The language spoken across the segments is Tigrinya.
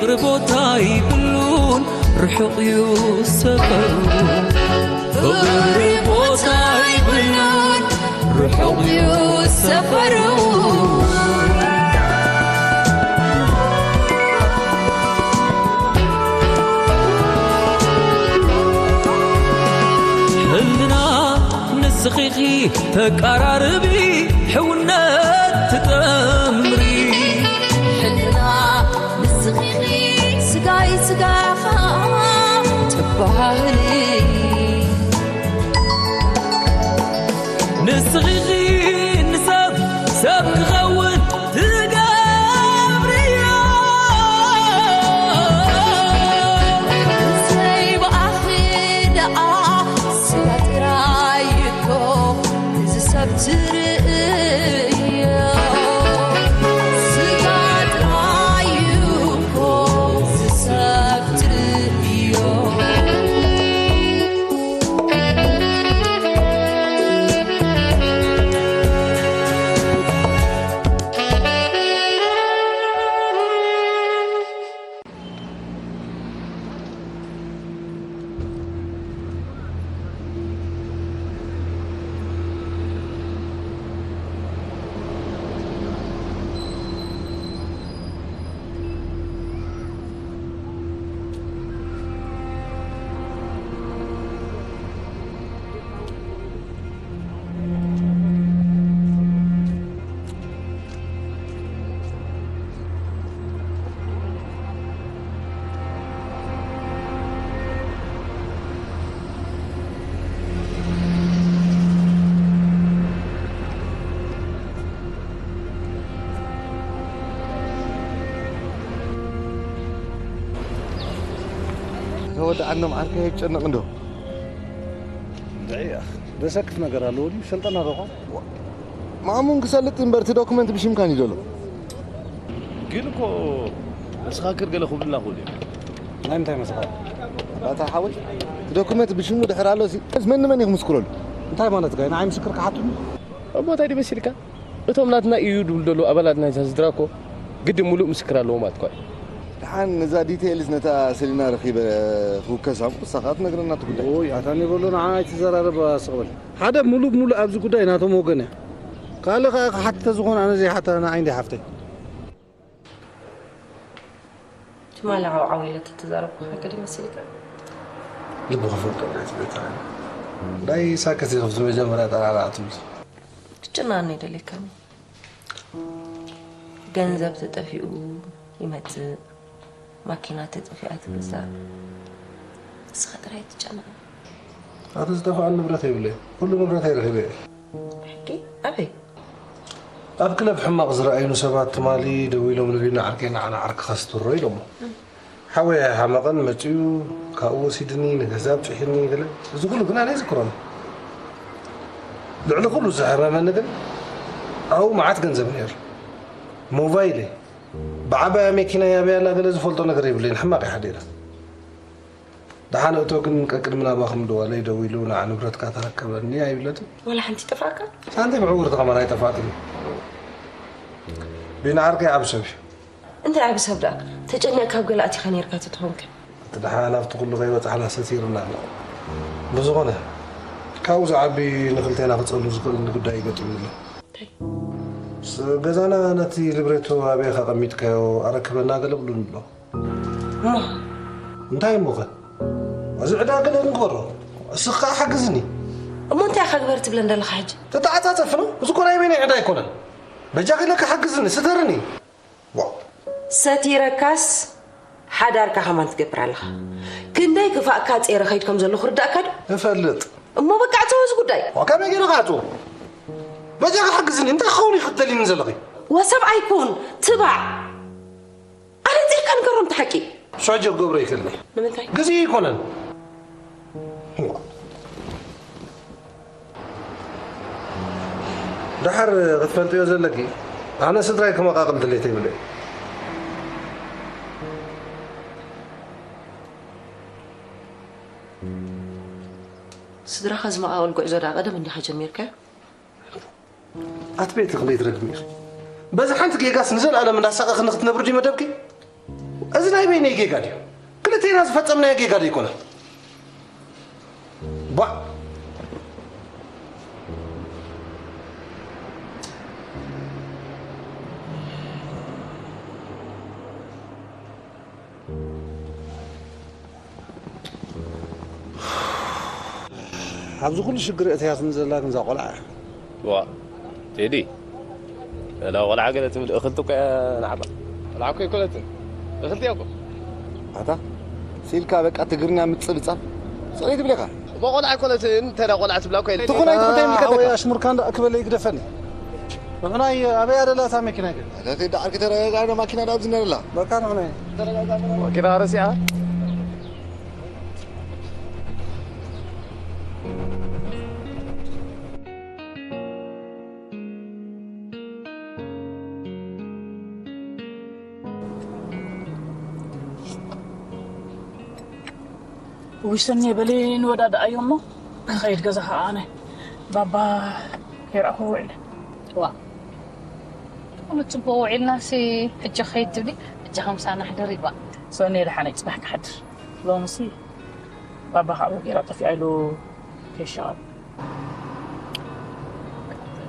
ፍቕሪ ቦታ ይብሉን ርሑቕ እዩ ሰፈሩ። ፍቕሪ ቦታ ይብሉን ርሑቕ እዩ ሰፈሩ። ሕልና ንስኺኺ ተቃራርቢ፣ ሕውነት ትጠምሪ። ሕልና ንስኺኺ ስጋይ ስጋኻ ትበሃሊ። ንስኺኺ ንሰብ ሰብ ክኸውን ትገብርዮ። ዘይብኣኺ ደኣ ስጋ ጥራይ እኮ እዚ ሰብ ትርእዮ። ስጋ ጥራይ እኮ እዚ ሰብ ትርእዮ። ተወድኣኖም ዓርከይ፣ ኣይትጨነቕ እንዶ። እንታይ እያ? ዘሰክፍ ነገር ኣለዎ ድዩ? ሰልጠና ዶ ኾን? ማእሙን ክሰልጥ እምበር፣ እቲ ዶክመንት ብሽምካን እዩ ዘሎ። ግን እኮ መሰኻክር ገለ ክብሉና ክእሉ እዮም። ናይ ምንታይ መሰኻክር? ኣታ ሓወይ፣ እቲ ዶክመንት ብሽሙ ድሕር ኣሎ ሲ፣ መን ንመን እዩ ክምስክረሉ? እንታይ ማለት ጋይ? ንዓይ ምስክር ክሓቱኒ? እሞ እንታይ ድዩ መሲልካ? እቶም ናትና እዩ ድብሉ ዘለዉ ኣባላት ናይዛ ስድራ እኮ ግዲ ሙሉእ ምስክር ኣለዎ ማለት እኮ እዩ። ደሓን ነዛ ዲቴይልስ ነታ ሰሊና ረኺበ ክውከሳ እሞ ንሳ ኸኣ ትነግረና እቲ ጉዳይ። ኦይ፣ ኣታ ኒበሎ ንዓ ኣይትዘራረብ ስቕ በል። ሓደ ሙሉእ ብሙሉእ ኣብዚ ጉዳይ ናቶም ወገን እያ። ካልእ ኸኣ ክሓቲ ተዝኾን ኣነ ዘይሓታ ንዓይ እንድያ ሓፍተይ። ትማሊ ዓው ዓው ኢለ ተተዛረብኩ ሓቂ ድዩ መሲልካ? ልቢ ክፈርዶ ናይ ትቤታ ናይ ሳከት ኢኹ ዝመጀመርያ ጠራራ ኣትብል። ክትጨናኒ ኣይደልየካን። ገንዘብ ተጠፊኡ ይመጽእ፣ ማኪና ተጠፊኣ ትግዛእ። ንስኻ ጥራይ ኣይትጨነቕ። ኣቲ ዝጠፍኣኒ ንብረት የብለይ፣ ኩሉ ንብረተይ ረኺበ እየ። ብሕቂ? ኣበይ? ኣብ ክለብ ሕማቕ ዝረኣዩኒ ሰባት ትማሊ ደዊሎምልኒ፣ ዓርከይ ንዓና ዓርክኻ ስትሮ ኢሎሞ። ሓወይ ኣይሓመቐን፣ መጺኡ ካብኡ ወሲድኒ፣ ንገዛ ኣብጺሑኒ ገለ። እዚ ኩሉ ግን ኣነ ኣይዝክሮን። ልዕሊ ኩሉ ዘሕረመኒ ግን ኣብኡ መዓት ገንዘብ ነይሩ። ሞባይለይ፣ ብዓባያ መኪና ኣበይ ኣላ ገለ ዝፈልጦ ነገር የብለይን፣ ሕማቕ እየ ሓዲረ። ደሓን እቶ ግን ቀቅድሚ ናባኹም ደዋለይ ደዊሉ ንዓ ንብረትካ ተረከበኒ ኣይብለትን። ዋላ ሓንቲ ይጠፍኣካ? ሳንቲም ዕውርቲ ከማን ኣይጠፋእትን። ቢኒ ዓርከይ ዓቢ ሰብ እዩ። እንታይ ዓቢ ሰብ ደኣ? ተጨኒቕካ ኣብ ገለ ኣቲኻ ነይርካ ተትኾንከ? እቲ ደሓን ኣብቲ ኩሉ ከይበጻሕና ሰቲርና ኣሎ። ብዝኾነ፣ ካብኡ ዝዓቢ ንኽልቴና ክጸሉ ዝኽእል ጉዳይ ገጢሙኒ ኣሎ። እንታይ? ስ-፣ ገዛና ነቲ ሊብሬቶ ኣበይ ኢኻ ቀሚጥካዮ? ኣረክበና ገለ ብሉኒ ኣሎ። እሞ? እንታይ እሞኸ? እዚ ዕዳ ገለ ንግበሮ። እስኻ ሓግዝኒ። እሞ እንታይ ኢኻ ግበር ትብለን ዘለኻ ሕጂ? ተተዓጻጸፍና፣ እዚ እኮ ናይ በይነይ ዕዳ ኣይኮነን። በጃኺ ኢለካ ሓግዝኒ፣ ስተርኒ። ዋው። ሰቲረካስ ሓዳርካ ከማን ትገብር ኣለኻ። ክንደይ ክፋእካ ጼረ ከይድ ከም ዘለኹ ርዳእካ ዶ? እፈልጥ። እሞ በቃ ዕጸዎ እዚ ጉዳይ። ዋ፣ ከመይ ገይረ ክዓጽዎ? በጃኺ ሓግዝኒ፣ እንታይ ክኸውን እዩ ክትደልይኒ ዘለኺ? ወሰብ ኣይኩን፣ ትባዕ። ኣነጺርካ ንገሮም እቲ ሓቂ። ሽዑ ጀ ክገብሮ ይኽእል እየ። ንምንታይ? ግዜ ኣይኮነን። ደሓር ክትፈልጥዮ ዘለኪ፣ ኣነ ስድራይ ክመቓቕል ድሌት የብለይ። ስድራኻ ዝመቓቕል ጉዕዞ ደኣ ቀደም እንዲኻ ጀሚርካዮ? ኣቲ ቤቲ ክንደይ ትረግሚ ኢኺ። በዚ ሓንቲ ጌጋስ ንዘለኣለም እንዳሳቐኺ ንኽትነብሪ ድዩ መደብኪ? እዚ ናይ በይነይ ጌጋ ድዩ? ክልቴና ዝፈጸምናዮ ጌጋ ዶ ኣይኮነን? ቧዕ! ኣብዚ ኩሉ ሽግር እትያትኒ ዘላ ግን እዛ ቆልዓ እያ። ዋ፣ ቴዲ፣ እላ ቆልዓ ገለ ትብል እኽልቲ እኮ እያ ንዓባ። ቆልዓ እኮ ኣይኮነትን። እኽልቲ እያ እኮ። ኣታ፣ ሲልካ በቃ ትግርኛ ምጽብጻብ። ጽሬት ትብለካ። እሞ ቆልዓ ኣይኮነትን፣ እንተ ደኣ ቆልዓ ትብላ እኮ የለ። ትኹን ኣይትኹን እንታይ ይምልከተካ? ሓወይ ኣሽሙርካ እንዳ ክበለ ይግደፈኒ። ንሕናይ ኣበይ ኣደላታ መኪና ግን? ኣታ ቴዲ ዓርኪ ተረጋጋ፣ ማኪና ዳ ኣብዚ ነላ። በቃ ንሕናይ። ማኪና ረሲዓ? ውይ ሰኒ በሊ ንወዳድኣዮ እሞ ንኸይድ ገዛ ከዓ ኣነ ባባ ከይረኣኹ ውዒለ። ዋ፣ ኩሉ ጽቡቕ ውዒልናሲ፣ ሕጂ ከይድ ትብሊ? ሕጂ ከምሳና ሕደሪ ባ። ሰኒ ደሓነይ ጽባሕ ክሓድር። ሎምሲ ባባ ከዓ ወጊራ ጠፊኣ ኢሉ ከይሻቐል።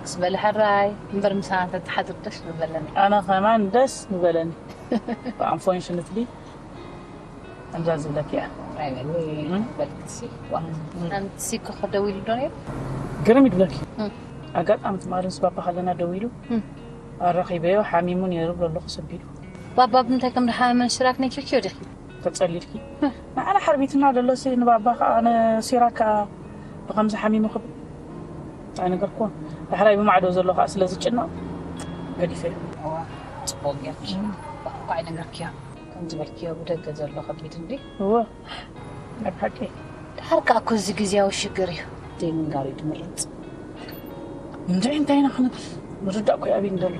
ክስ በሊ ሕራይ እምበር ምሳና ተተሓድር ደስ ምበለኒ። ኣነ ከማን ደስ ምበለኒ። ብኣንፎንሽንትሊ ከምዛ ዝብለኪ እያ። ኣይበሊ እም? በልክሲ። ዋ። እም። ኣንቲ ሲኮ ደዊሉ ዶ ነይሩ? ግርም ይብለኪ። እም። ኣጋጣሚ ትማሊ ምስ ባባ ከለና ደዊሉ። እም። ኣረኺበዮ ሓሚሙ ነይሩ ብሎ ኣለኹ ሰቢሉ። ባባ ብምንታይ ከም ደሓመመ ሽራክ ነጊርክዮ ዲኺ? ተጸሊልኪ። እም። ንዓና ሓርቢትና ደሎሲ ንባባ ከኣ ንሲራክ ከኣ ብኸምዚ ሓሚሙ ክብል ኣይነገርክዎን። ዳሕራይ ብማዕዶ ዘሎ ከኣ ስለ ዝጭነቕ ገዲፈዮ። እዋ፣ ጽቡቕ ጌርኪ። እም። እኳ ኣይነገርክዮ። ከም ዝበልክዮ ብደገ ዘሎ ከቢድ እንዲ። እወ፣ ናይ ብሓቂ። ድሓር ከኣ እኮ እዚ ግዝያዊ ሽግር እዩ። ዘይምንጋር እዩ ድምረጽ። እንድዒ እንታይ ኢና ክንብል? ምርዳእ እኮ እዩ ኣብይ እንደሎ።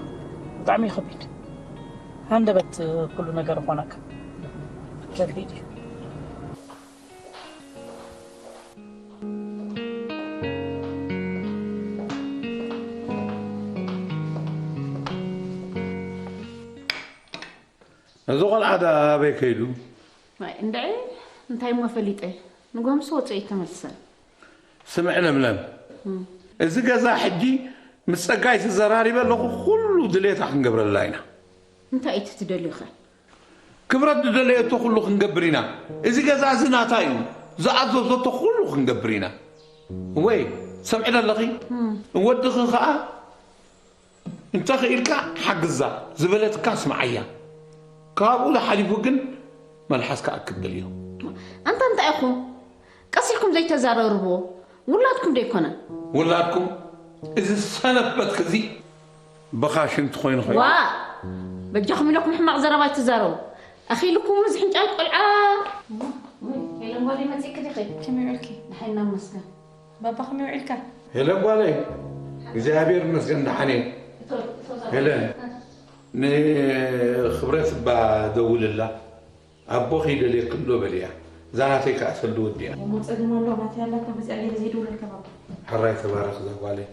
ብጣዕሚ እዩ ከቢድ። ሃንደበት ኩሉ ነገር ይኾነካ። ከቢድ እዩ። እዚ ቆልዓ ደኣ ኣበይ ከይዱ? ኣይ፣ እንድዒ፣ እንታይ እሞ ፈሊጠ? ንጎምሲ ወፂኡ ኣይተመልሰን። ስምዒ ለምለም፣ እም። እዚ ገዛ ሕጂ ምስ ጸጋይ ተዘራሪበ ኣለኹ፣ ኩሉ ድሌታ ክንገብረላ ኢና። እንታይ እዩ እቲ ትደልዮ ኸ? ክብረት ዝደለየቶ ኩሉ ክንገብር ኢና። እዚ ገዛ እዚ ናታ እዩ፣ ዝኣዘዘቶ ኩሉ ክንገብር ኢና። ወይ፣ ሰምዒ ዶ ኣለኺ? እም። ወድኺ ኸኣ እንተ ኽኢልካ ሓግዛ፣ ዝበለትካ ስምዓያ። ካብኡ ዝሓሊፉ ግን መልሓስካ ኣክብልዮ። ኣንታ እንታይ ኢኹም ቀስ ኢልኩም ዘይተዛረርዎ? ውላድኩም ዶ ኣይኮነን? ውላድኩም? እዚ ሰነፍ በትኪ እዚ በኻ ሽንቲ ኮይኑ ኮይኑ። ዋ! በጃኹም ኢለኩም ሕማቕ ዘረባ ኣይትዛረቡ። ኣኺልኩም እዚ ሕንጫል ቆልዓ። ሄለን ጓለይ መጺእኪ ዲኺ? ከመይ ውዒልኪ? ንሓይና መስገን። ባባ ከመይ ውዒልካ? ሄለን ጓለይ፣ እግዚኣብሔር ይመስገን ደሓን እየ። ሄለን፣ ንኽብረት እባ ደውልላ። ኣቦኺ ይደልየኪ ኣሎ በልያ። እዛ ናተይ ከኣ ሰልዲ ወዲኣ። እሞ ጸገም ኣለዋ፣ ናተይ ኣላታ፣ በዚኣ ገይረ ዘይድውለልካ ባባ። ሕራይ ተባረኽ እዛ ጓለይ።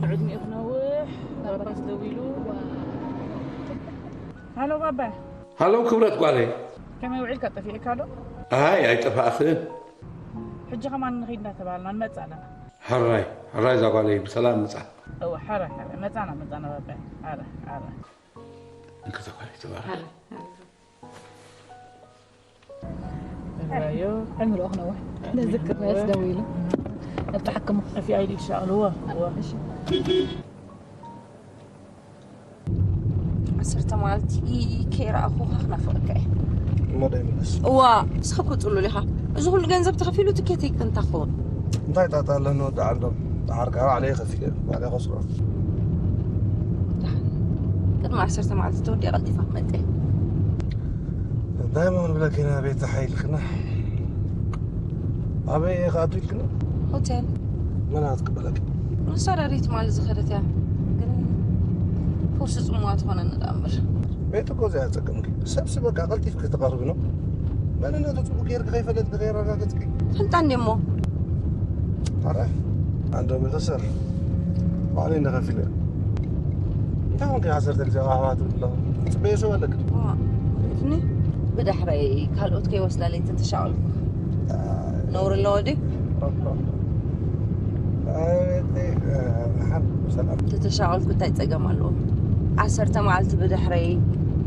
ዕድሜኡ ክነውሕ፣ ባባስ ደዊሉ። ሃሎ ባባ። ሃሎ ክብረት ጓለይ። ከመይ ውዒልካ? ጠፊእካ ዶ? ኣይ ኣይጠፋእኽን። ሕጂ ከማን ንኺድ እናተባሃልና ንመጽእ ኣለና። ሕራይ ሕራይ እዛ ጓለይ ብሰላም ምጻ። እወ ሕራይ ሕራይ መጻና መጻና ባባ። ሕራይ ሕራይ። እንከዛ ጓለይ ተባረኽ። ሕራዮ። ዕምርኡ ክነውሕ። ነዚ ክመስ ደው ኢሉ። ኣብታ ሕክሙ። እፊ ኣይዲ ይሻቕልዎ። እወ። እሺ። ዓሰርተ መዓልቲ ከይረኣኹኻ ክናፍቐካ እየ። እሞ ዶ ይምለስ? እዋ፣ ንስኻ እኮ ጽሉል ኢኻ። እዚ ኩሉ ገንዘብ ተኸፊሉ ትኬተይ ክንታ ክኸውን? እንታይ ጣጣ ኣለኒ ወዲ ዓንዶም? ደሓር ከኣ ባዕለይ ከፊለ፣ ባዕለይ ከስርዖ። ደሓን። ቅድሚ ዓሰርተ መዓልቲ ተወዲኣ ቀልጢፋ ክመጽእ እየ። እንታይ እሞ ክንብለኪ ኢና ቤት ተሓይልክና? ኣበይ እየ ክኣቱ ኢልክኒ? ሆቴል። መን እያ ክትቅበለኪ? ንሳ ዳሪት ማለት ዝኸደት እያ። ግን ፖርሲ ጽምዋ ትኾነኒ ደኣ እምበር። ቤት እኮ እዚኣ ጸገምኪ። ሰብሲ በቃ ቀልጢፍኪ ክትቐርቢ ነው። መንነቱ ጽቡቅ ጌርኪ ከይፈለጥኪ ከየረጋገጽኪ። ፍልጣ እንዴ እሞ? ኣረ፣ ኣንዶ መተሰር ባዕለይ እንደኸፊለ። እንታይ ኾንከ ዓሰርተ ግዜ ኣሕዋት ብላ? ጽበየ ሰብ ኣለክ? ዋ፣ እትኒ ብዳሕረይ ካልኦት ከይወስዳ ለይትን ተሻቐልኩ። ነውሪ ኣለዎ ድዩ? ኣቤት፣ ደሓን፣ ሰላም። ተተሻቐልኩ እንታይ ጸገም ኣለዎ? ዓሰርተ መዓልቲ ብድሕረይ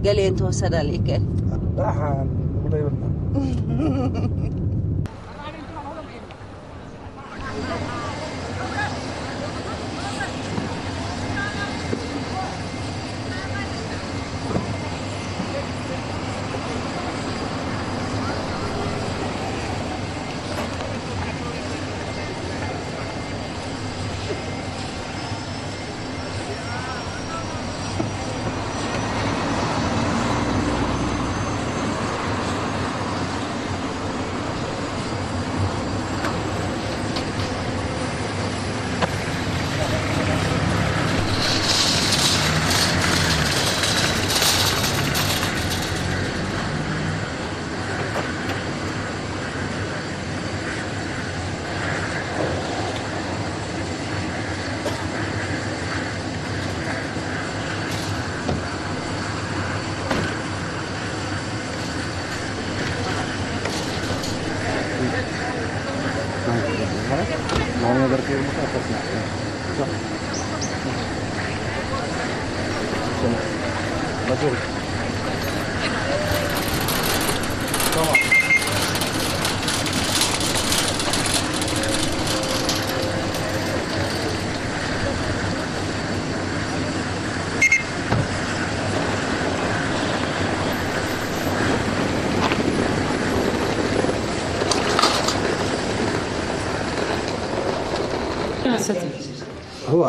ገለ እንተወሰዳ ለይከ? ደሓን፣ ብለይ ብልና። እዋ፣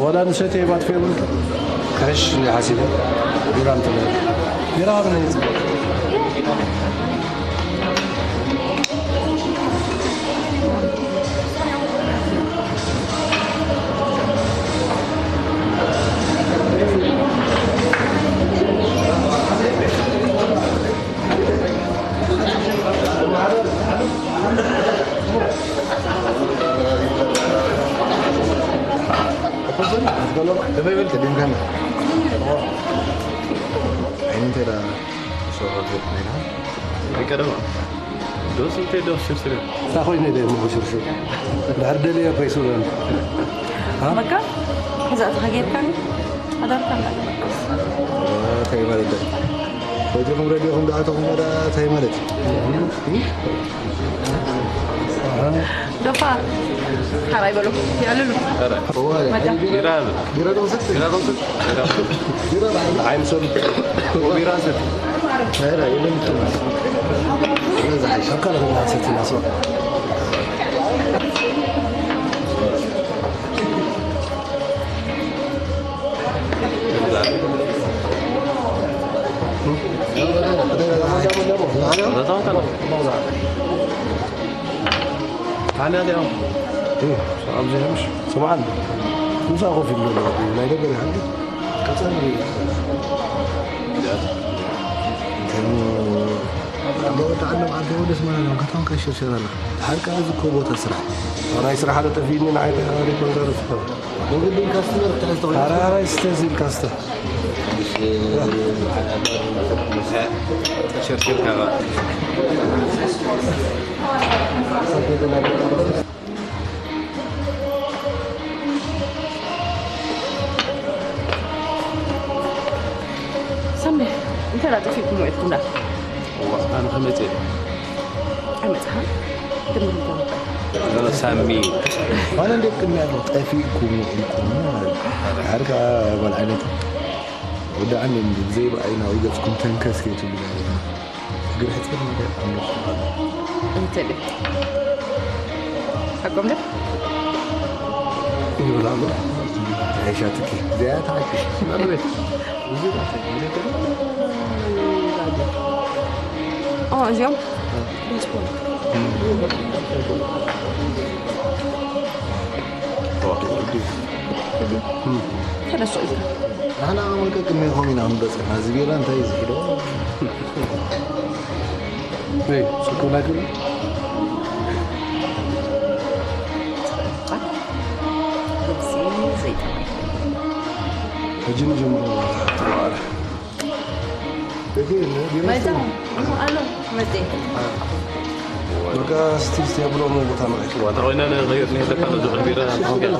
ወላ ንሰትየ ባትሪ የብሉ። ክሕሽ እንዲ ሓሲበ ቢራ እንተለ ቢራ ሃብኒ ይጽበ። ዶስ እንተ ዶስ ሽርሽር። እንታይ ኮይነ ደሞ ሽርሽር? ድሕር ደልየ እኮ ይስብረኒ። አ? በቃ፣ ሕዛ እትኻ ጌርካኒ፣ ኣዳርካ እንዳገበርካስ። እንታይ ማለት ደኣ? ወዲኹም ረዲኹም ደኣተኹም ደኣ እንታይ ማለት እዩ? ዶፋ፣ ሓራይ በሉ፣ ይዕልሉ። ቢራ፣ ቢራ ዶ ሰጥ? ቢራ ዶ ሰጥ? ቢራ። ቢራ። ዓይን ሰሉ። ቢራ ሰጥ። ቢራ የለን። ስለዚህ ሓይሽ ኣብ ካልእ ቦታ ሰጥ ይላስዋ። ኣነ እዚኣ፣ እ፣ ኣብዚ ምሽ ስምዓኒ፣ ምሳእ ኮፍ ኢሉ ኣሎ። ናይ ደገ ዲኻ እንዴ? ቀጸል። እንታይ ሞ፣ ኣቦ ወዲ ዓለም ዓዲ ደስ ማለት ነው። ከተማ ከሽርሸር ኣላ። ሓቂ እዚ እኮ ቦታ ስራሕ። ናይ ስራሕ ሓደ ጠፊእኒ፣ ንዓይ ተኻሪ ኮንትራት ስራሕ። ንግድን ካስትመር ትሕዝ ተኾይኑ። ኧረ፣ ኧረ፣ ስተ እዚልካ ስተ። ሸርሽር ካባ። ሳሚ፣ እንታይ ደኣ ጠፊእኩም ውዒልኩም ደኣ? እዋ፣ ኣነ ከመጽእ እየ። ኣይመጽኻን? ትምህርቲ ተመጣ። ኖ፣ ሳሚ። ኣነ እንዴት ቅድሚያ ኣለኹ፣ ጠፊእኩም ውዒልኩም ማለት። ሓርካ ጓል ዓይነት ወዲ ዓንዲ እንዲ ብዘይ ብኣይናዊ ገጽኩም ተንከስ ከይትብሉ ማለት ነው። ግርሕጽን ነገር ኣለኹ። እንተ ድዩ? ሓቆም ዶ? ይብላ ኣሎ። ዓይሻትኪ፣ እዚኣ ተዓቂሽ። ማለት። ኦ፣ እዚኦም ዲያስፖራ። ተነሱ ኢልካ። ንሕና ከመልቀቅም ኢኹም ኢና ክንበጽሕ። ናዚ ቢራ እንታይ እዩ ዝሒዶ? እይ፣ ስኩላ ግን ሕጂ ንጀምሮ። መጣ ኣሎ መጤ በቃ ስቲል ስቲያ ብሎ ሞ ቦታ ንረኪ ዋታ ኮይና ንኸይድ ንሄደካ ነዚ ዕንቢራ ንኸይድ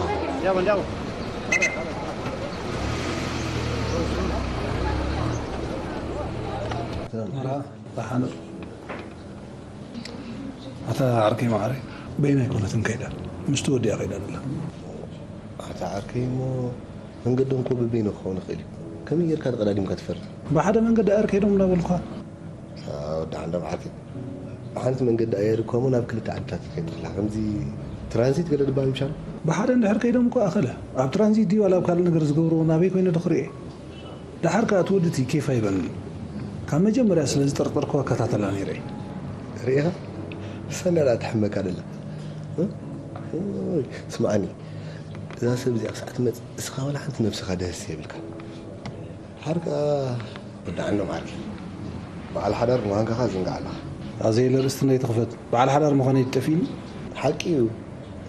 ኣታ ዓርከይ መዓረይ በይና ኣይኮነትን ከይዳ ምስቲ ወዲያ ከይዳ ደላ ኣታ ዓርከይ እሞ መንገዶም እኮ በበይኑ ክኸውን ይኽእል እዩ ከመይ ጌርካ ተቐዳዲምካ ትፈርድ ብሓደ መንገዲ ኣየር ከይዶም እናበልኳ ወዲ ዓንዶም ዓርከይ ብሓንቲ መንገዲ ኣየር እኮ እሞ ናብ ክልተ ዓድታት ትኸይድ ትኽላ ከምዚ ትራንዚት ገለ ድባል ምሻል ብሓደ እንድሕር ከይዶም እኮ ኣኸለ ኣብ ትራንዚት ድዩ ዋላ ኣብ ካልእ ነገር ዝገብርዎ ናበይ ኮይነ ዶ ክርእየ ደሓር ከኣ እቲ ወዲ እቲ ኬፍ ኣይበንን። ካብ መጀመርያ ስለ ዝጠርጠርክዋ እከታተላ ነይረ እየ። ርኢኻ? ንሳ እንድያ ደኣ ትሕመካ ደላ። እ? ኦይ፣ ስምዓኒ፣ እዛ ሰብ እዚኣ ክሳዕ ትመጽእ እስኻ ዋላ ሓንቲ ነብስኻ ደህስ የብልካ። ደሓር ከኣ ወዲ ዓንዶም ዓርኪ፣ በዓል ሓዳር ምዃንካ ከኣ ዝንጋዕ ኣለኻ። ኣዘየለ ርእስቲ እንዳይትኽፈት፣ በዓል ሓዳር ምዃነይ ጠፊእኒ። ሓቂ እዩ።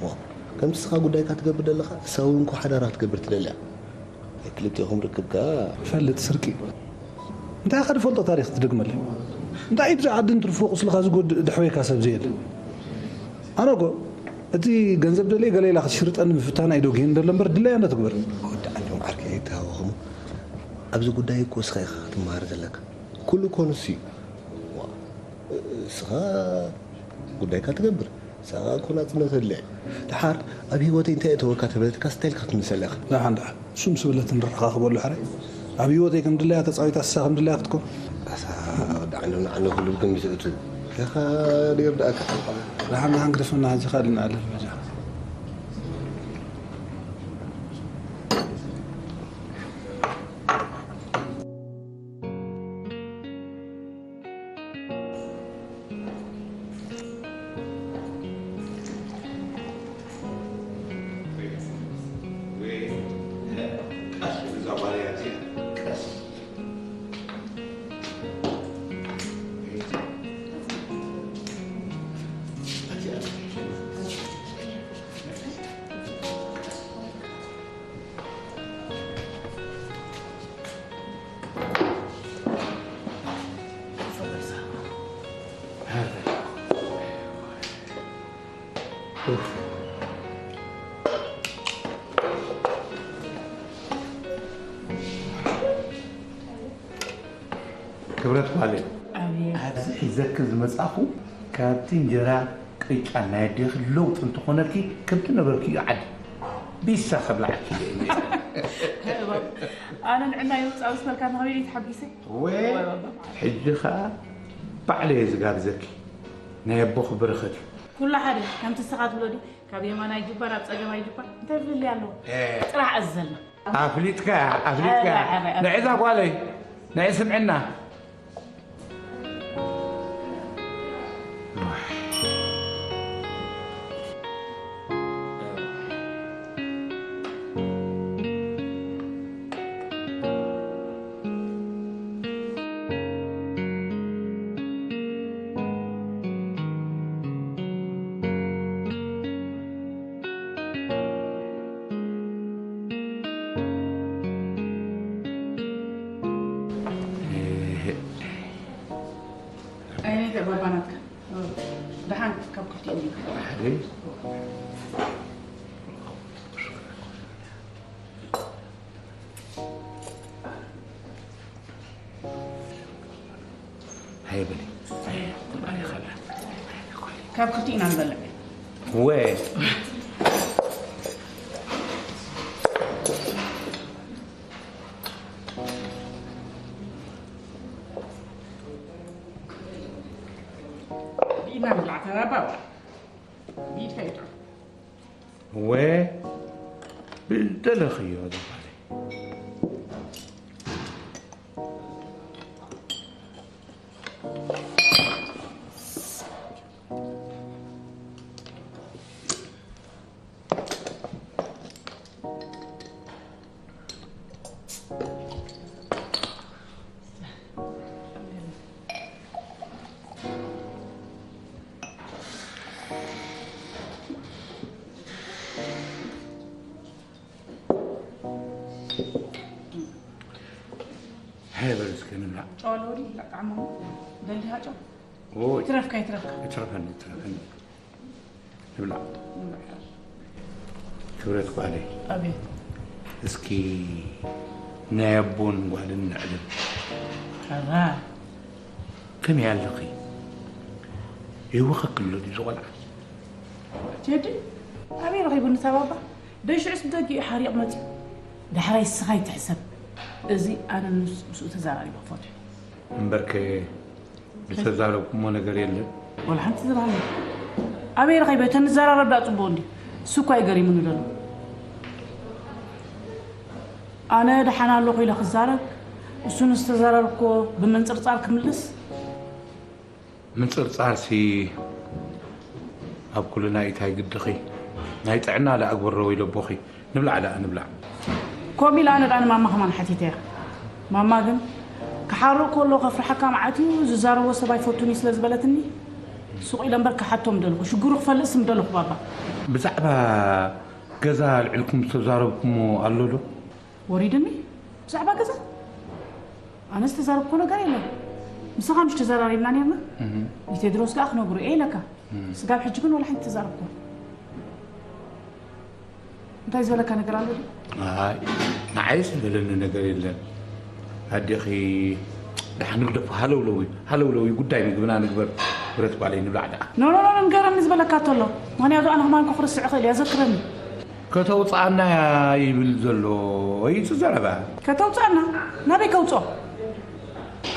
ዋ፣ ከምቲ እስኻ ጉዳይካ ትገብር ደለኻ፣ እሳ እውን እኮ ሓዳራ ክትገብር ትደሊ እያ። ናይ ክልቲኦኹም ርክብ ከኣ እፈልጥ ስርቂ እንታይ ኢኻ ድፈልጦ ታሪኽ ትደግመለይ እንታይ እዩ ብዛ ዓዲ እንትርፎ ቁስልኻ ዝጎድእ ድሕበይካ ሰብ ዘየለ ኣነ እኮ እቲ ገንዘብ ደለይ ገለ ኢላ ክትሽርጠኒ ምፍታን ኣይደጉየን ደሎ እምበር ድለያ እንዶ ትግበር ወዲ ዓንዶም ዓርከይ ኣይተሃወኽሙ ኣብዚ ጉዳይ እኮ እስኻ ኢኻ ክትመሃር ዘለካ ኩሉ እኮ ንሱ እዩ እስኻ ጉዳይካ ትገብር ሳቓ እኮ ናጽነት ኣድልያ እዩ። ደሓር ኣብ ህይወተይ እንታይ እተወካ ተበለትካ ስታይልካ ክትምልሰላ ኢኻ። ደሓን ደሓን እሱ ምስ በለት ንረኻኽበሉ ሕራይ ኣብ ህይወተይ ከም ድላያ ተጻዊታ ንሳ ከም ድላያ ክትኮን ኣሳ ወዲ ዓንዶ ንዓንዶ ክልብኩም ምስ እቱ ኢኻ ደይርድኣካ። ደሓን ደሓን ግደፈና ሕጂ ካልእ ንኣልል በጃኻ። ክብረት ጓለይ ኣብዚ ሒዘኪ ዝመጻኹ ካብቲ እንጀራ ቅጫ ናይ ኣዴኺ ለውጢ እንተኾነልኪ ከምቲ ነበርክዮ ዓዲ ቢሳ ከብልዓኪ እየ ኣነ ንዕና ይውፃእ ምስ በልካ ተኸቢለ ተሓቢሰ ወይ ሕጂ ኸዓ ባዕለ እየ ዝጋብዘኪ ናይ ኣቦኺ በረኸት እዩ ኩሉ ሓደ ከምቲ ንስኻ ትብሎ ድዩ ካብ የማናይ ጅባር ኣብ ጸገማይ ጅባር እንታይ ፍልልይ ኣለዎ? ጥራሕ ኣዘልና። ኣፍሊጥካ ኣፍሊጥካ ንዕዛ ጓለይ ንዕ ስምዕና ኣይነይ ተባባናትካ ደሓን ካብ ክልቲኡ ሃየ በሊ ካብ ክልቲኡ ኢና ንበልዕ ወ ብኢድና ንብላዕ ተባባው ብኢድካ ይጥዑ እወ ብደለኽዮ ዝባለ ሃይ በል እስከ ንብላዕ። ጨው ኣለዎ ድዩ? ብላዕ ጣዕሙ። ደሊኻ ጨው? ኦይ። ይትረፍካ፣ ይትረፍካ። ይትረፈኒ፣ ይትረፈኒ። ንብላዕ። ንብላዕ። ክብረት ጓለይ። ኣቤት። እስኪ ናይ ኣቦን ጓልን ንዕልል። ሕራ። ከመይ ኣለኺ? ይህወኸኪ ኣሎ ድዩ እዚ ቆልዓ? ቴዲ፣ ኣበይ ረኺቡ ንታ ባባ? ደይ ሽዑስ ብደጊኡ ሓሪቕ መፂኡ። ዳሕራይ እስኻ ይትሕሰብ። እዚ ኣነ ምስ-፣ ምስኡ ተዘራሪበ ክፈትሑ። እምበርከ ዝተዛረብኩሞ ነገር የለን። ወላ ሓንቲ ዝባህል ኣበይ ረኺበ? እተን ንዘራረብ ዳ ጽቡቕ እንዲ እሱ እኳ እዩ ገሪሙኒ ዘሎ። ኣነ ደሓን ኣለኹ ኢለ ክዛረብ፣ እሱ ንዝተዛረብኮ ብምንጽርጻር ክምልስ። ምንጽርጻርሲ ኣብ ኩልና እዩ፣ እንታይ ግድኺ? ናይ ጥዕና ደኣ ግበሮ ወይ ለቦኺ። ንብላዕ ደኣ፣ ንብላዕ። ከምኡ ኢለ ኣነ ደኣ ንማማ ከማን ሓቲተያ። ማማ ግን፣ ክሓርቕ ከሎ ከፍርሓካ መዓት እዩ፣ ዝዛረቦ ሰብ ኣይፈቱን እዩ ስለ ዝበለትኒ፣ ሱቕ ኢለ እምበር ክሓቶም ደለኹ፣ ሽግሩ ክፈልጥ ስም ደለኹ ባባ። ብዛዕባ ገዛ ኣልዒልኩም ዝተዛረብኩሞ ኣሎ ዶ? ወሪድኒ? ብዛዕባ ገዛ? ኣነ ዝተዛረብኩ ነገር የለን። ምሳኻ ምሽ ተዘራሪብና ነርና? እህ። ንቴድሮስ ከኣ ክነግሮ እየ ኢለካ። እህ። ስጋብ ሕጂ ግን ወላ ሓንቲ ተዛረብኩ። እንታይ ዝበለካ ነገር ኣሎ ድዩ? ኣይ፣ ንዓይ ዝበለኒ ነገር የለን። ኣዴኺ ደሓን ንግደፎ፣ ሃለውለው እዩ፣ ሃለውለው እዩ፣ ጉዳይ ምግብና ንግበር። ብረት ጓለይ ንብላዕ ደኣ። ኖ፣ ኖ፣ ኖ፣ ንገረኒ ዝበለካ ተሎ። ምኽንያቱ ኣነ ከማን ክርስዕ እኽእል እየ፣ ዘክረኒ። ከተውፅኣና እያ ይብል ዘሎ። ወይ እቲ ዘረባ። ከተውፅኣና? ናበይ ከውፅኦ?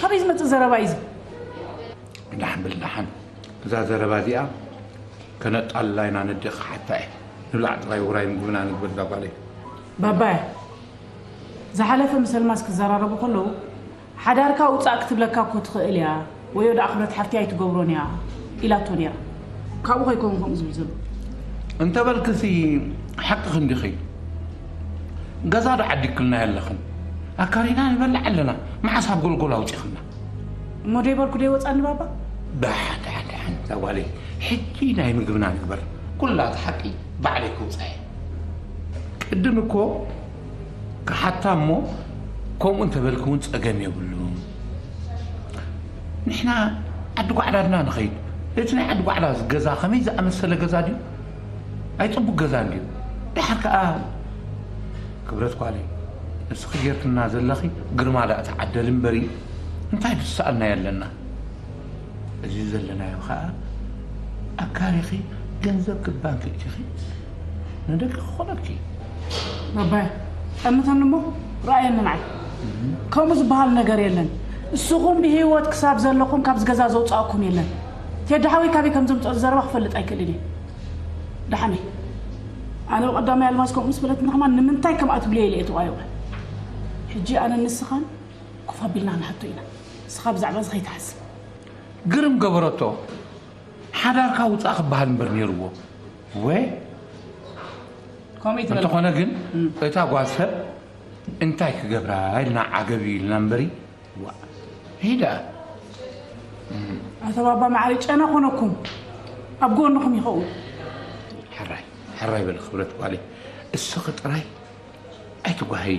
ካበይ ዝመፅእ ዘረባ እዩ እዚ? ደሓን ብል ደሓን። እዛ ዘረባ እዚኣ ከነጣልላ ኢና ነዴ ክሓታ እየ። ንብላዕ ጥራይ ውራይ ምግብና ንግበር እዛ ጓለይ። ባባየ፣ ዝሓለፈ ምስ ኣልማዝ ክዘራረቡ ከለዉ ሓዳርካ ውጻእ ክትብለካ እኮ ትኽእል እያ፣ ወዮ ደኣ ክብረት ሓፍቲ ኣይትገብሮን እያ ኢላቶ ነይራ። ካብኡ ከይከውን ከምኡ ዝብል ዘሎ። እንተበልክሲ ሓቅኺ እንዲኺ። ገዛ ዶ ዓዲግክልና የለኽን? ኣካሪና ንበልዕ ኣለና። መዓስ ኣብ ጎልጎል ኣውጺኽና? እሞ ደይበልኩ ደይወጻኒ ባባ? ደሓን፣ ደሓን፣ ደሓን፣ እዛ ጓለይ። ሕጂ ናይ ምግብና ንግበር። ኩላ እቲ ሓቂ ባዕለይ ክውጻእ እየ። ቅድም እኮ ክሓታ እሞ፣ ከምኡ እንተበልኪ እውን ጸገም የብሉን። ንሕና ዓዲ ጓዕላ ድና ንኸይድ። እቲ ናይ ዓዲ ጓዕላ ገዛ ከመይ ዝኣመሰለ ገዛ ድዩ? ኣይጽቡቅ ገዛ እንድዩ። ደሓር ከኣ ክብረት ጓለይ፣ ንስኺ ጌርክና ዘለኺ ግርማ ደኣ ተዓደሊ እምበሪ፣ እንታይ ድሰኣልና የለና። እዚ ዘለናዮ ከኣ ኣካሪኺ ገንዘብ ክባንክ እቲኺ ንደቂ ክኾነኪ። ባባይ፣ ጠምተኒ እሞ ረኣየኒ ንዓይ። ከምኡ ዝበሃል ነገር የለን። እስኹም ብህይወት ክሳብ ዘለኹም ካብዚ ገዛ ዘውፅኣኩም የለን። ቴዲ ሓወይ ካበይ ከም ዘምፅኦ ዘረባ ክፈልጥ ኣይክእልን እየ። ደሓነይ፣ ኣነ ብቐዳማይ ኣልማዝ ከምኡ ምስ በለትኒ ከማን ንምንታይ ከምኣ ትብልዮ ኢለ እየ ተዋይወ። ሕጂ ኣነ ንስኻን ኮፍ ኣቢልና ክንሓቶ ኢና። ንስኻ ብዛዕባ እዚ ከይትሓስብ። ግርም ገበረቶ። ሓዳርካ ውፃእ ክበሃል እምበር ነይርዎ። ወይ ከምኡ እዩ ትበል። እንተኾነ ግን እም። እታ ጓል ሰብ እንታይ ክገብራ ኢልና ዓገብ ኢልና እምበሪ፣ ዋ፣ ሂዳ። ኣቶ ባባ መዓረይ ጨና ኮነኩም ኣብ ጎንኹም ይኸውን። ሕራይ፣ ሕራይ በሊ ክብረት ጓለይ። እስኺ ጥራይ ኣይትጓሃዪ።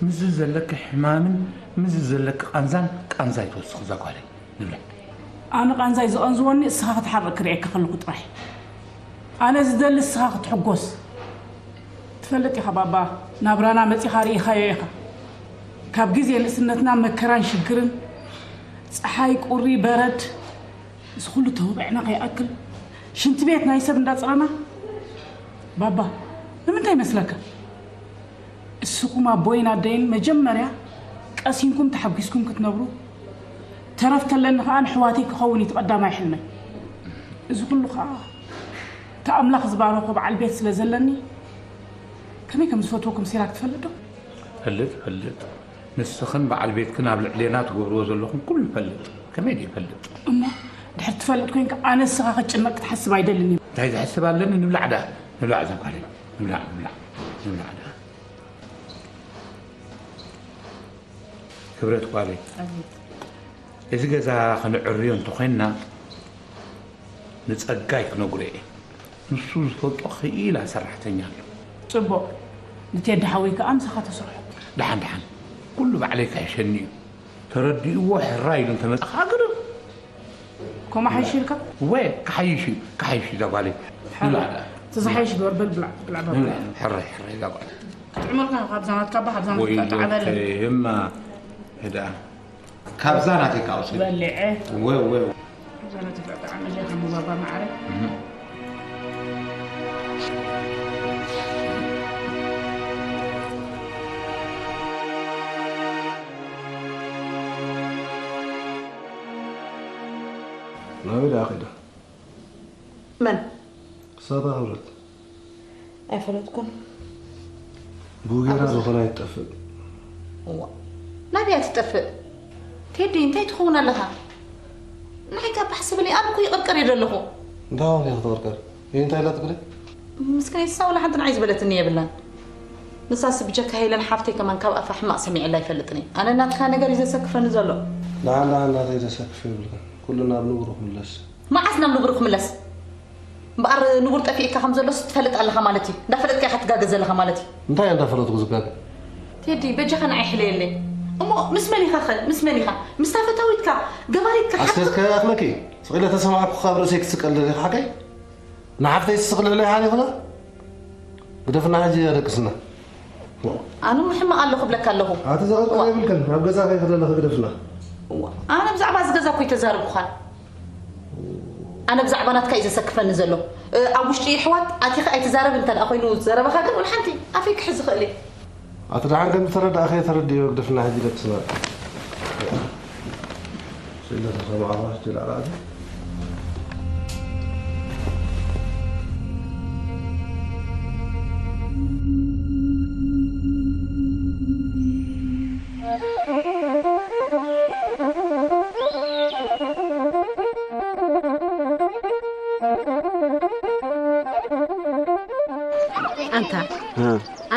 ምስዚ ዘለኪ ሕማምን ምስዚ ዘለኪ ቃንዛን ቃንዛይ ትወስኺ እዛ ጓለይ። ንብላ። ኣነ ቃንዛይ ዝቐንዝወኒ እስኻ ክትሓርቕ ክርእየካ ከለኹ ጥራይ። ኣነ ዝደሊ እስኻ ክትሕጎስ። ትፈልጥ ኢኻ ባባ፣ ናብራና መጺኻ ርኢኻዮ ኢኻ። ካብ ግዜ ንእስነትና መከራን ሽግርን፣ ጸሓይ፣ ቁሪ፣ በረድ፣ እዚ ኩሉ ተወቂዕና ከይኣክል ሽንቲ ቤት ናይ ሰብ እንዳጸረና። ባባ፣ ንምንታይ ይመስለካ? እስኹም ኣቦይን ኣደይን መጀመርያ ቀሲንኩም ተሓጒስኩም ክትነብሩ፣ ተረፍ ተለኒ ከኣ ንሕዋተይ ክኸውን እዩ እቲ ቀዳማይ ሕልመይ። እዚ ኩሉ ከኣ እቲ ኣምላኽ ዝባረኾ በዓል ቤት ስለ ዘለኒ፣ ከመይ ከም ዝፈትወኩም ሲራክ ትፈልጥ ዶ? ፈልጥ፣ ፈልጥ። ንስኽን በዓል ቤትክን ኣብ ልዕሌና ትገብርዎ ዘለኹም ኩሉ ፈልጥ። ከመይ ደይፈልጥ? እሞ ድሕር ትፈልጥ ኮንካ ኣነ ንስኻ ክትጭነቕ ክትሓስብ ኣይደልን እየ። እንታይ ዝሕስብ ኣለኒ? ንብላዕ ደኣ። ንብላዕ እዛ ጓለይ። ንብላዕ፣ ንብላዕ። ንብላዕ ደኣ። ክብረት ጓለይ። ኣቤት። እዚ ገዛ ክንዕርዮ እንተኾይንና ንጸጋይ ክነግሮ እየ። ንሱ ዝፈልጦ ክኢላ ሰራሕተኛ ኣሎ። ጽቡቕ። ንቴዲ ሓወይ ከኣ ምሳኻ ተስርሖ። ደሓን፣ ደሓን። ኩሉ ባዕለይ ክሕሸኒ እዩ። ተረዲእዎ ሕራይ ኢሉ እንተመጽኻ ግርም። ከምኡ ሓይሽ ኢልካ? እወ፣ ክሓይሽ እዩ፣ ክሓይሽ እዩ እዛ ጓለይ። ብላዕ ደኣ። እቲ ዝሓይሽ ግበር፣ በል ብላዕ፣ ብላዕ በል። ብላዕ፣ ሕራይ፣ ሕራይ እዛ ጓለይ። ክትዕመልካ ካብዛ ናትካ እባ፣ ካብዛ ናትካ ወይለከ፣ ጠዓመለይ። እማ፣ ደኣ። ካብዛ ናተይ ከዓ ውሰድ። በሊዐ። እወ፣ እወ። እዛ ናተይ ከዓ ጠዓመለይ፣ ሓሙ ባባ መዓረ። እህ። ናበይ ደኣ ኸይዳ? መን? ክሳታ ክብረት። ኣይፈለጥኩን። ብኡ ጌራ ዝኾነ ኣይትጠፍእ። እዋ። ናበይ እያ ትጠፍእ? ቴዲ፣ እንታይ ትኸውን ኣለኻ? ንዓይ ካብ ባሕስብለይ፣ ኣነ እኮ ይቕርቀር እየ ዘለኹ። እንታይ ኾንካ ክትቕርቀር? ይህ እንታይ ኢላ ትብለይ? ምስክነይ፣ ንሳ ወላ ሓንቲ ንዓይ ዝበለትኒ የብላን። ንሳስ ብጀካ ሄለን ሓፍተይ ከማን ካብ ኣፋ ሕማቕ ሰሚዐላ ኣይፈልጥን እየ። ኣነ ናትካ ነገር እዩ ዘሰክፈኒ ዘሎ። ደሓን ደሓን ናተይ ዘሰክፍ የብልካን። ኩሉ ናብ ንቡሩ ክምለስ። መዓስ ናብ ንቡሩ ክምለስ? እምበኣር ንቡር ጠፊእካ ከም ዘሎስ ትፈልጥ ኣለኻ ማለት እዩ። እንዳፈለጥካ ኢኻ ትጋገ ዘለኻ ማለት እዩ። እንታይ እየ እንዳፈለጥኩ ዝጋገ? ቴዲ በጃኻ ንዓይ ሕለየለይ። እሞ ምስ መን ኢኻ ኸ? ምስ መን ኢኻ? ምስታ ፈታዊትካ፣ ገባሪትካ፣ ሓፍትኻ? ኣስቴር ከይኣኽለኪ ስቕ ኢለ ተሰማዕኩ ካብ ርእሰይ ክትስቀል ደሊኻ ሓቀይ? ንሓፍተይ ትስቕ ልዕለይ ሓሊኽና? ግደፍና ሕጂ ኣደቅስና። ኣነ እሞ ሕማቕ ኣሎ ክብለካ ኣለኹ። ኣቲ ዘቐርቅር የብልክን፣ ናብ ገዛ ከይክደለኺ ግደፍና። እዋ፣ ኣነ ብዛዕባ እዚ ገዛ እኮ ኣይተዛረብኩኻን። ኣነ ብዛዕባ ናትካ እዩ ዘሰክፈኒ ዘሎ። እ፣ ኣብ ውሽጢ የሕዋት ኣቲኻ ኣይትዛረብ እንተ ደኣ ኮይኑ ዘረባኻ ግን ወላ ሓንቲ ኣፈይ ክሕዝ ይኽእል እየ። ኣቲ ደሓር ከም ዝተረዳእኽዮ ተረድእዮ፣ ግደፍና ሕጂ ደቅስና። ስእለ ተሰማዕኻ ሕጂ ላዕላ ኣቲ። ኣንታ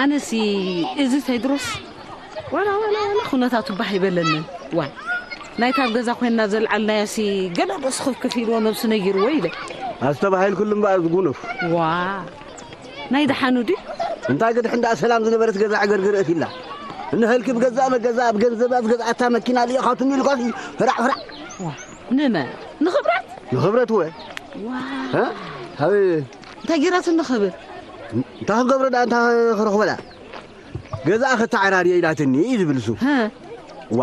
ኣነሲ እዚ ቴድሮስ ዋላ ዋላ ዋላ ኩነታቱ ባህ ይበለንን። ዋይ ናይታ ኣብ ገዛ ኮይንና ዘልዓልናያሲ ገለ ዶ ስኽፍክፍ ኢልዎ ነብሱ ነጊርዎ ኢለ። ኣስተባሂልኩሉ እምበኣር ዝጉኑፍ። ዋ ናይ ደሓኑ ድዩ? እንታይ ግድሕ እንዳ ሰላም ዝነበረት ገዛ ዕግርግር እቲላ። እንሀልኪ ብገዛእ መገዛ ኣብ ገንዘባ ዝገዝኣታ መኪና ልኢኻትኒ ኢልካሲ ፍራዕ ፍራዕ። ዋ ንመን? ንኽብረት? ንኽብረት ወ። ዋ እ? ሃበይ እንታይ ጌራትኒ ክብር? እንታይ ክንገብሮ ደኣ እንታይ ክረኽቦ ደኣ? ገዛኣ ከተዓራርየ ኢላትኒ እዩ ዝብል እሱ። ዋ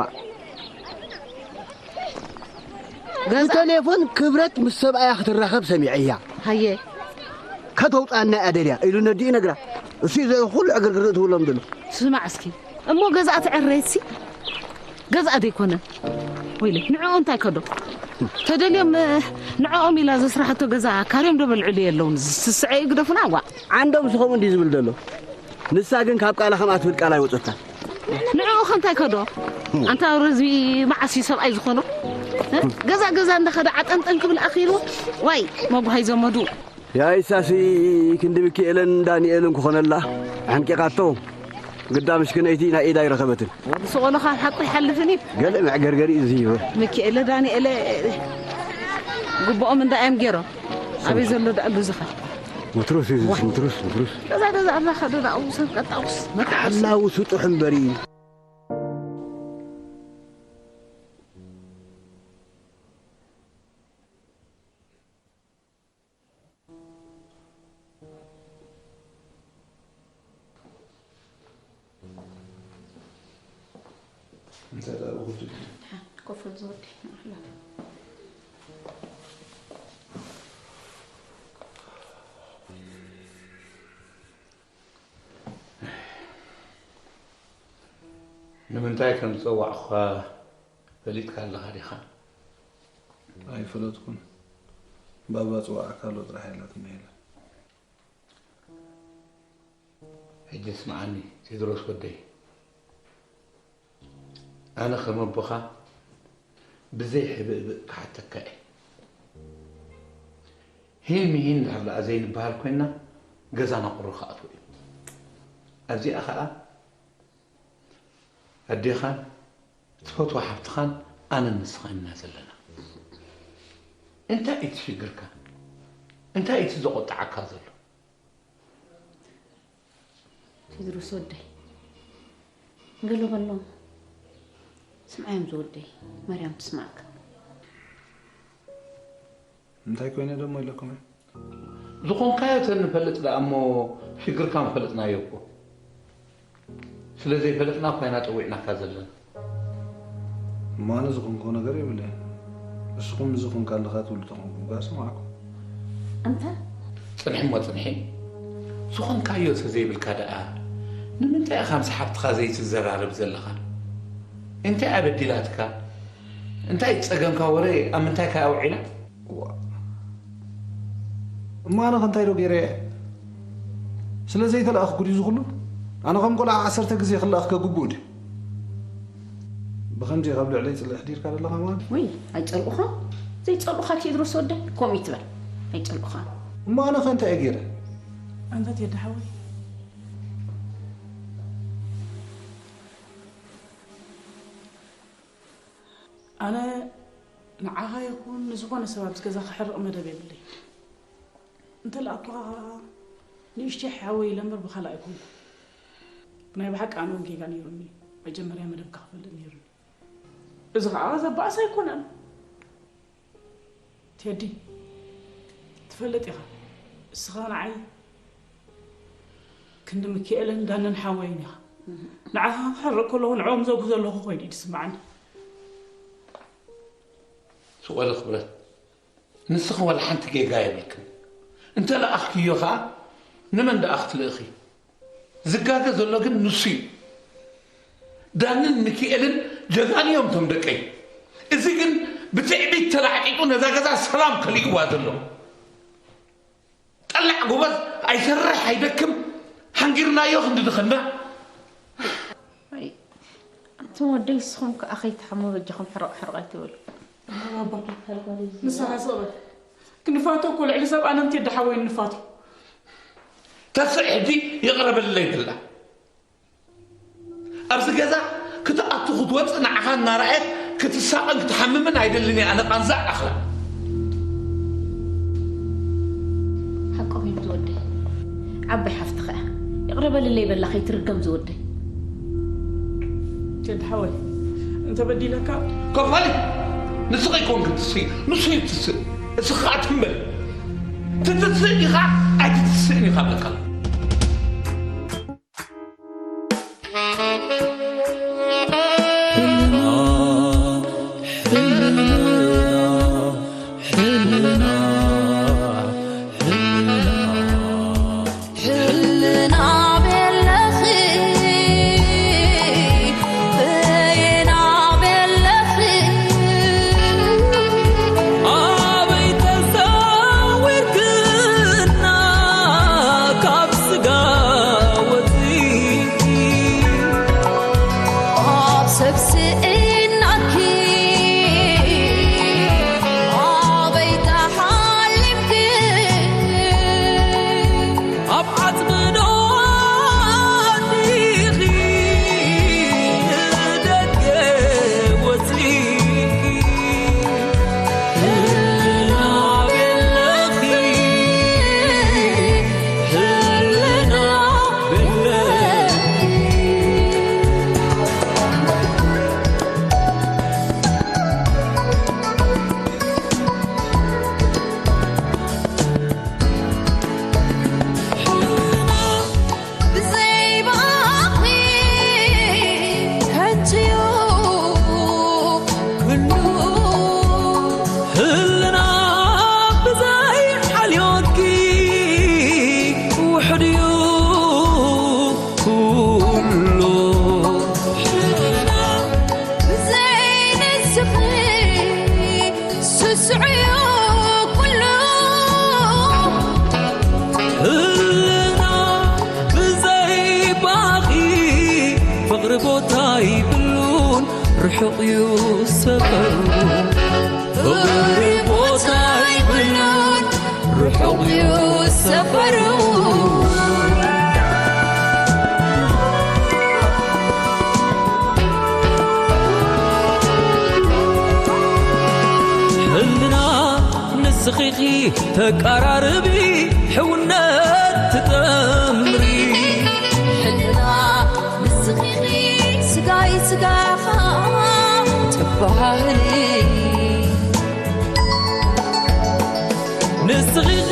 ገዛ ብተሌፎን ክብረት ምስ ሰብኣያ ክትራኸብ ሰሚዐያ። ሃየ ከተውፅኣና እያ ደልያ ኢሉ ነዲኡ ይነግራ። እሱ እዩ ዘ- ኩሉ ዕግርግር እትብሎም ዘሎ። ስማዕ እስኪ እሞ ገዛኣ ትዕረየትሲ ገዛኣ ደይኮነ ወይለ ንዕኡ እንታይ ከዶ ተደልዮም ንዕኦም ኢላ ዘስራሓቶ ገዛ ካርዮም ዶ በልዕሉ የለውን ዝስስዐ ይግደፉና ዋ ዓንዶም ስኸሙ እንዲ ዝብል ዘሎ ንሳ ግን ካብ ቃላ ከምኣ ትብል ቃል ኣይወፀታን። ንዕኡ ከ እንታይ ከዶ? ኣንታ ኣውረ እዚ መዓስ እዩ ሰብኣይ ዝኾኖ? እ? ገዛ ገዛ እንዳኸደ ዓጠንጠን ክብል ኣኺሉ ዋይ መጉሃይ ዘመዱ። ያይሳሲ ክንዲ ሚኪኤለን ዳንኤልን ክኾነላ ሓንቂቓቶ ግዳ ምሽክነይቲ ናይ ኢዳ ኣይረኸበትን። ወዲ ስቖሎ ካብ ሓቁ ይሓልፍን እዩ። ገለ መዕገርገሪ እዩ ዝህይወ። ሚኪኤለ ዳንኤለ ግብኦም እንዳ እዮም ገይሮም። ኣበይ ዘሎ ደኣ ብዙኻ ምትሩስ እዩ ዝስ ምትሩስ ምትሩስ። ገዛ ገዛ ኣላ ከደዳ ኣቡ ሰብ ቀጣውስ መጣውስ። ሓላውሱ ጥሑ እምበሪ። እንታይ ደኣ ብኹሉ ኮፍ በል ዝወዲ ንዓላ። ንምንታይ ከም ዝጸዋዕኹኻ ፈሊጥካ ኣለኻ ዲኻ? ኣይፈለጥኩን። ባባ ጽዋዕካ ኣሎ ጥራሕ ኢላትኒ ሄለን። ሕጂ ስምዓኒ ቴድሮስ ወደይ፣ ኣነ ከም ኣቦኻ ብዘይ ሕብእብእ ክሓተካ እየ። ሂን ምሂን እንድሕር ደኣ ዘይንበሃል ኮይንና ገዛና ቁሪ ክኣትዎ እዩ። ኣብዚኣ ኸኣ ኣዴኻን ትፈትዋ ሓፍትኻን ኣነን ንስኻን ኢና ዘለና። እንታይ እዩ እቲ ሽግርካ? እንታይ እዩ እቲ ዘቖጥዓካ ዘሎ? ቴድሮስ ወደይ፣ ገለ በሎም። ስምዓዮም ዝወደይ፣ ማርያም ትስማዕካ። እንታይ ኮይነ ደሞ ኢለኩም? ዝኾንካዮ ተንፈልጥ ደኣ እሞ ሽግርካ ምፈለጥናዮ እኮ። ስለ ዘይፈለጥና እኳ ኢና ጠዊዕናካ ዘለና። እሞ ኣነ ዝኾንኮ ነገር የብለይ። ንስኹም ዝኾንካ ኣለኻ ትብሉ ተኾንኩም እባ ሰማዕኩም። ኣንታ ጽንሒ እሞ ጽንሒ። ዝኾንካዮ ተዘይብልካ ደኣ ንምንታይ ኢኻ ምስ ሓፍትኻ ዘይትዘራረብ ዘለኻ? እንታይ ኣበዲላትካ? እንታይ ጸገምካ ወረ ኣብ ምንታይ ከ ኣውዒላ? እሞ ኣነ ከ እንታይ ዶ ገይረ እየ? ስለ ዘይተለኣኽኩ ድዩ ዝኹሉ? ኣነ ከም ቆልዓ ዓሰርተ ግዜ ክለኣኽ ከግብኡ ድዩ? ብኸምዚ ካብ ልዕለይ ጽልእ ሕዲርካ ዘለኻ ማለት? ውይ ኣይጸልኡኻ ዘይጸልኡኻ ቴድሮስ ወደይ ከምኡ ይትበል ኣይጸልኡኻ። እሞ ኣነ ከ እንታይ እየ ገይረ? ኣንታ ቴዲ ሓወይ ኣነ ንዓኻ ይኹን ንዝኾነ ሰብ ኣብዚ ገዛ ክሕርቕ መደብ የብለይ። እንተለኣኩኻ ንእሽተይ ሓወይ ኢለ እምበር ብኻልእ ኣይኮንኩ። ብናይ ብሓቂ ኣነ እውን ጌጋ ነይሩኒ። መጀመርያ መደብካ ክፈልጥ ነይሩኒ። እዚ ከዓ ዘባእስ ኣይኮነን። ቴዲ ትፈልጥ ኢኻ እስኻ ንዓይ ክንዲ ምክኤልን ዳንን ሓወይን ኢኻ። ንዓኻ ክሕርቕ ከለኹ ንዕኦም ዘጉ ዘለኹ ኮይኑ እዩ ዝስምዓኒ። ስቆለ ክብረት ንስኺ ዋላ ሓንቲ ጌጋ የብልክን። እንተ ለኣኽክዮ ኸኣ ንመን ደኣ ክትልእኺ? ዝጋገ ዘሎ ግን ንሱ እዩ። ዳንን ሚኪኤልን ጀጋኑ እዮም እቶም ደቀይ። እዚ ግን ብትዕቢት ተላዕጢጡ ነዛ ገዛ ሰላም ከሊእዋ ዘሎ። ጠላዕ ጎበዝ ኣይሰርሕ ኣይደክም ሓንጊርናዮ ክንዲ ድኸና። ኣንቱም ወደይ ንስኹም ከኣ ከይትሓሙ በጃኹም ሕርቕ ሕርቕ ኣይትበሉ። ንስኻ ስቕ በል። ክንፋቶ እኮ ልዕሊ ሰብ ኣነ እንተ ደሓወይ ንፋቶ። ተስእ ሕጂ ይቕረ በልለይ በላ። ኣብዚ ገዛ ክትኣቱ ክትወፅእ ንዓኻ እናረኣየት ክትሳቐን ክትሓምምን ኣይደልን እየ ኣነ ቃንዛ ኣኽላ። ሓቆም እዮም ዝወደይ። ዓባይ ሓፍትኻ እያ። ይቕረ በልለይ በላ ከይትርገም ዝወደይ። ቴዲ ሓወይ እንተበዲለካ ከፋሊ ንስኺ ኣይኮንክን ትስኢ ንሱ እዩ ትስእ። እስኻ ትንበል ትትስእ ኢኻ ኣይትትስእን ኢኻ በቃ። ተቃራርቢ ሕውነት ትጠምሪ ሕልና ንስኺኺ ስጋይ ስጋኻ ባህሊ ንስኺ